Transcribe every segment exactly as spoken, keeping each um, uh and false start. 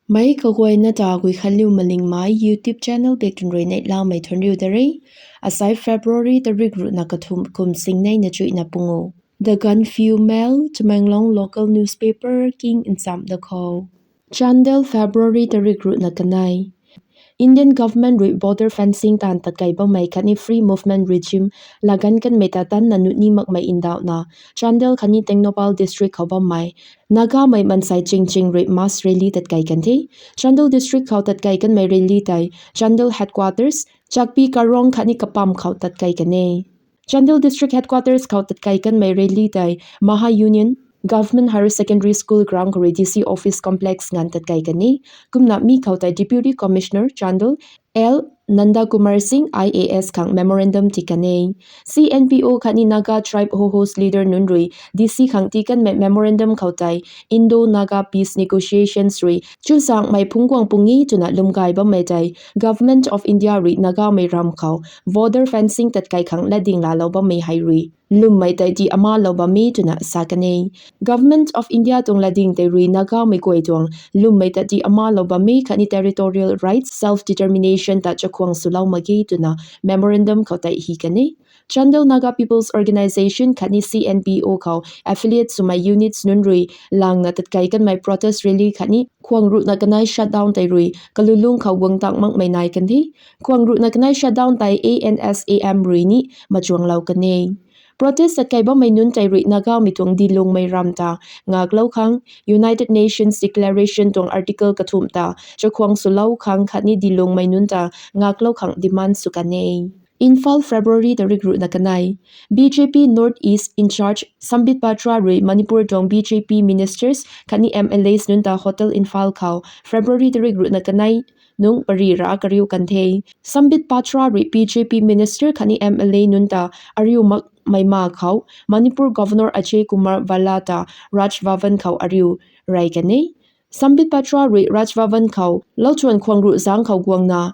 Mei kaguayna ta Guikhanliu Malingmei YouTube channel bek tun rui neihlamei thuanriu da re. Asai February tarik ruhna kathumh kum singneina chuihna pungu. The Gaanphiu Mail, Tamenglong local newspaper king nchamh da khou. Chandel, February tarik ruhna kanei. Indian government rui border fencing taanv tatkei bammei khatni free movement regime laganv kanmei ta tanna nuni makmei ndauhna, Chandel khatni Tengnoupal district khou bammei Nagamei mansei chingching rui mass rally tatkei kan the. Chandel district khou tatkei kanmei rally tei Chandel headquarters, Chakpi Karong khatni Kapam khou tatkei kan e. Chandel district headquarters khou tatkei kanmei rally tei Maha Union Government Higher Secondary School ground khou rui D C office complex nganv tatkei kan e. Kumna mi khou tei Deputy Commissioner Chandel L Nanda Kumar Singh I A S khang memorandum tii kan e. C N P O khatni Naga tribe Hoho's leader nunc rui D C khang tii kanmei memorandum khou tei Indo-Naga peace negotiations rui chuzaenghmei phungc guang puni twna lwmgay bammei tei Government of India rui Nagamei ram khou border fencing tatkei khang latding laalou bammei hei rui lwmmei tei tii amalou bam e twna sa kan e. Government of India tuang latding tei rui Nagamei guay tuang lwmmei ta tii amalou bam e khatni territorial rights, self determination ta chakhwang swlou mak ge twna memorandum khou tei hi kan e. Chandel Naga People's Organisation khatni C N P O khou affiliate swmei units nunc rui langna tatkei kanmei protest rally khatni khwang ruhna kanei shutdown tei rui kalulung khou guang tang makmei nai kan the. Khwang ruhna kanei shutdown tei A N S A M rui ni machuanglou kan e. Protest tatkei bammei nunc tei rui Nagamei tuang dilungmei ram ta ngaklou khang, United Nations Declaration tuang article kathumh ta chakhwang swlou khang khatni dilungmei nunc ta ngaklou khang demand sw kan e. Imphal, February tarik ruhna kanei. B J P North East in-charge Sambit Patra rui Manipur tuang B J P ministers khatni M L As nunc ta Hotel Imphal khou February tarik ruhna kanei nungc pary ra kariu kan the. Sambit Patra rui B J P minister khatni M L A nunc ta ariu makmei ma khou Manipur Governor Ajay Kumar Bhalla ta Raj Bhavan khou ariu rey kan e. Sambit Patra rui Raj Bhavan khou louchwan khwang ruh zangc khou guangna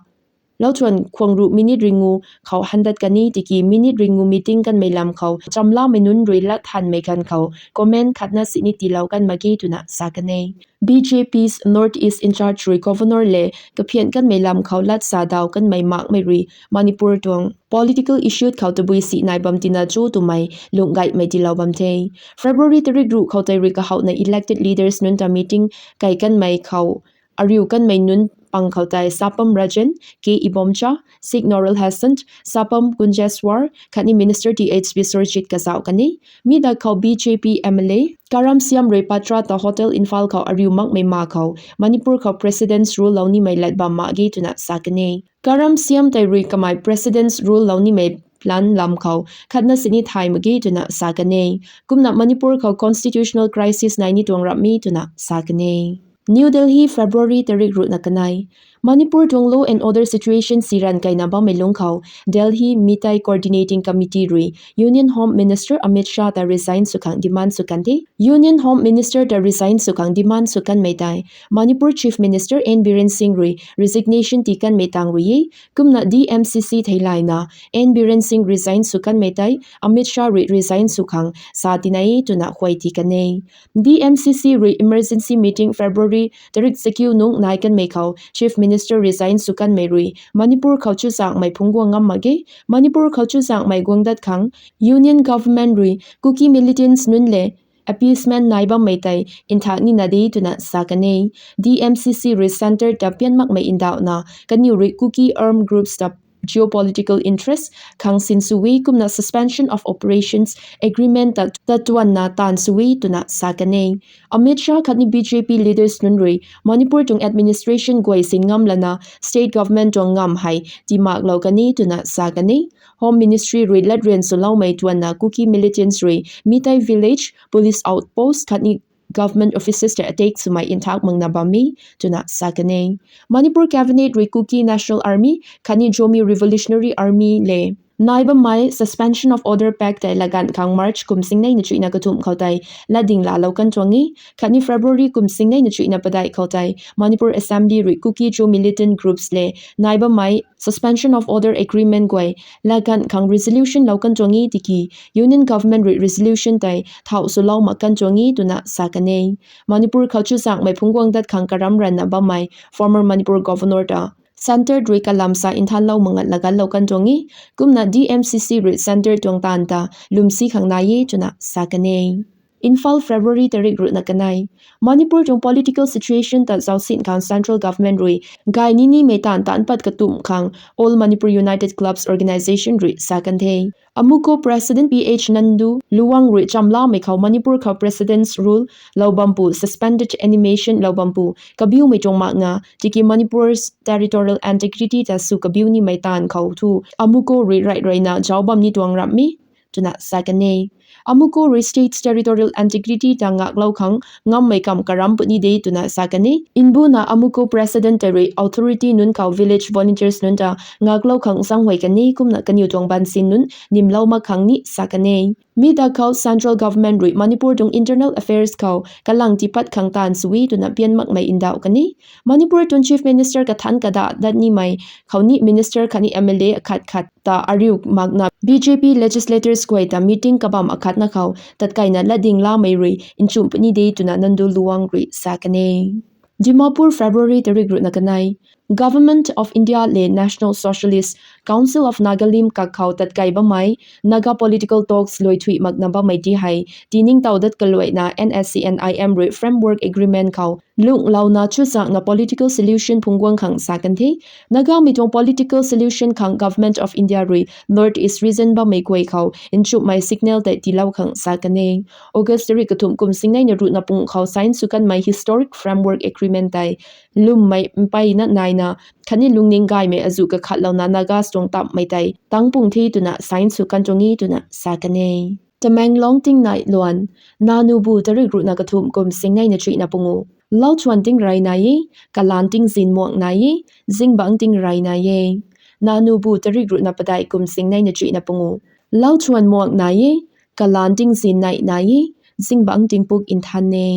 louchwan khwang ruh minute ringu khou handat kan e tiki minute ringu meeting kanmei lam khou chamlamei nunc rui lat thanmei ganv khou comment khatna sini tiilou kan mak ge twna sa kan e. B J P's North East in-charge rui Governor le kaphian kanmei lam khou lat sa daw kanmei makmei rui Manipur tuang political issue khou tabui si nai bam tina cho twmei lungh gaymei tiilou bam the. February tarik ruh khou tei rui kahouhna elected leaders nunc ta meeting kei kanmei khou ariu kanmei nunc pang khou tei Sapam Rajan, K Ibomcha, Sikh Noral Hassan, Sapam Kunjeswar khatni Minister T H Biswarjit kazauh kan e. Mi dak khou B J P M L A Karam Syam rui Patra ta Hotel Imphal khou ariu makmei ma khou Manipur khou President's Rule lou nimei lat bam mak ge twna sa kan e. Karam Syam tei rui kamei President's Rule lou nimei plan lam khou khatna sini thay mak ge twna sa kan e. Kumna Manipur khou constitutional crisis nai ni tuang ramh e twna sa kan e. New Delhi, February tarik ruhna kanei. Manipur tuang law and order situation si ranv keyna bammei lungc khou Delhi Meitei Coordinating Committee rui Union Home Minister Amit Shah ta resign sw khang demand sw kan the. Union Home Minister ta resign sw khang demand sw kanmei tei Manipur Chief Minister N Biren Singh rui resignation tii kanmei tang rui e. Kumna D M C C theilayna N Biren Singh resign sw kanmei tei Amit Shah rui resign sw khang sa tina e twna huay tii kan e. D M C C rui emergency meeting February tarik chakiu nungc nai kanmei khou Chief Minister resign sw kanmei rui Manipur khou chuzaenghmei phungc guang ngam mak ge. Manipur khou chuzaenghmei guang dat khang Union Government rui Kuki militants nunc le appeasement nai bammei tei nthak nina de twna sa kan e. D M C C rui centre ta pian makmei ndauhna kaniw rui Kuki armed groups ta geopolitical interest khang sinsw e kumna Suspension of Operations Agreement ta tatuanna taanv sw e twna sa kan e. Amit Shah khatni B J P leaders nunc rui Manipur tuang administration guay sin ngam lana state government tuang ngam hei tiimaklou kan e twna sa kan e. Home Ministry rui latryan swloumei tuanna Kuki militants rui Meitei village, police outpost khatni government offices ta attack swmei nthak makna bam e twna sa kan e. Manipur Cabinet rui Kuki National Army khatni Zomi Revolutionary Army le Nai bammei Suspension of Order Pact tei latganv khang March kum singneina chuihna kathumh khou tei latding laalou kan tuang e. Khatni February kum singneina chuihna padeih khou tei Manipur Assembly rui Kuki-Zo militant groups le nai bammei Suspension of Order Agreement guay latganv khang resolution lou kan tuang e tiki Union Government rui resolution tei thau swlou mak kan tuang e twna sa kan e. Manipur khou chuzaenghmei phungc guang dat khang karam ranna bammei former Manipur Governor ta Centre rui kalam sa nthanlou mak ngat laganlou kan tuang e. Kumna D M C C rui Centre tuang taanv ta lwmsi khang nai e twna sa kan e. Imphal, February tarik ruhna kanei. Manipur tuang political situation ta zausin khang Central Government rui gay ni nimei taanv taanc pat katumh khang All Manipur United Clubs Organisation rui sa kan the. AMUCO President P H Nandu Luwang rui chamlamei khou Manipur khou President's Rule lou bampu, suspended animation lou bampu kabiumei tuang makna tiki Manipur's territorial integrity ta sw kabiu nimei taanv khou thu AMUCO rui rai ruina zauc bam ni tuang ramh me twna sa kan e. AMUCO rui state's territorial integrity ta ngaklou khang ngammei kamv karam puni de twna sa kan e. Mbuna AMUCO President tei rui authority nunc khou village volunteers nunc ta ngaklou khang zaenghuay kan e, kumna kaniw tuang bansin nunc nimlou mak khang ni sa kan e. Mi ta khou Central Government rui Manipur tuang internal affairs khou kalang tiipat khang taanv sw e twna pian makmei ndauh kan e. Manipur tuang Chief Minister kathanc kada dat nimei khou ni minister khatni M L A akhat khat ta ariu makna B J P legislators guay ta meeting kabamv akhatna khou tatkaina latding lamei rui nchumh puni de twna Nandu Luwang rui sa kan e. Dimapur, February tarik ruhna kanei. Government of India le National Socialist Council of Nagalim kak khou tatkai bammei Naga political talks luaithuih makna bammei ti hei tiningtow dat kaluaina N S C N I M rui framework agreement khou lunglouna chuzaenghna political solution phungc guang khang sa kan the. Nagamei tuang political solution khang Government of India rui North East region bammei guay khou nchumhmei signal tei tiilou khang sa kan e. August tarik kathumh kum singneina ruhna pung khou sign sw kanmei historic framework agreement tei lwmmei mpeyna naina khatni lungning gaymei azuh kakhatlouna Nagas tuang tammei tei tang pung the twna sign sw kan tuang e twna sa kan e. Tamenglong tingnai luan. Nanubu tarik ruhna kathumh kum singneina chuihna pungu. Lauchuan tingrey nai e, kalaan tingzin muang nai e, zingbangc tingrey nai e. Nanubu tarik ruhna padeih kum singneina chuihna pungu. Lauchuan muang nai e, kalaan tingzin nei nai e, zingbangc tingpuk nthan e.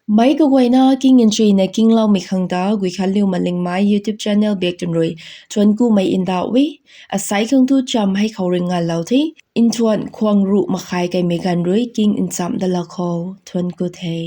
Meic kaguayna king nchuina kingloumei khang ta Guikhanliu Malingmei YouTube channel bak twn rui thuanc kumei ndauh e. Asei khang thu cham hei khou rui nganlou the. Nthuan khwang ruh makhai kaimei ganv rui king nchamh dalou khou thuanc ku the.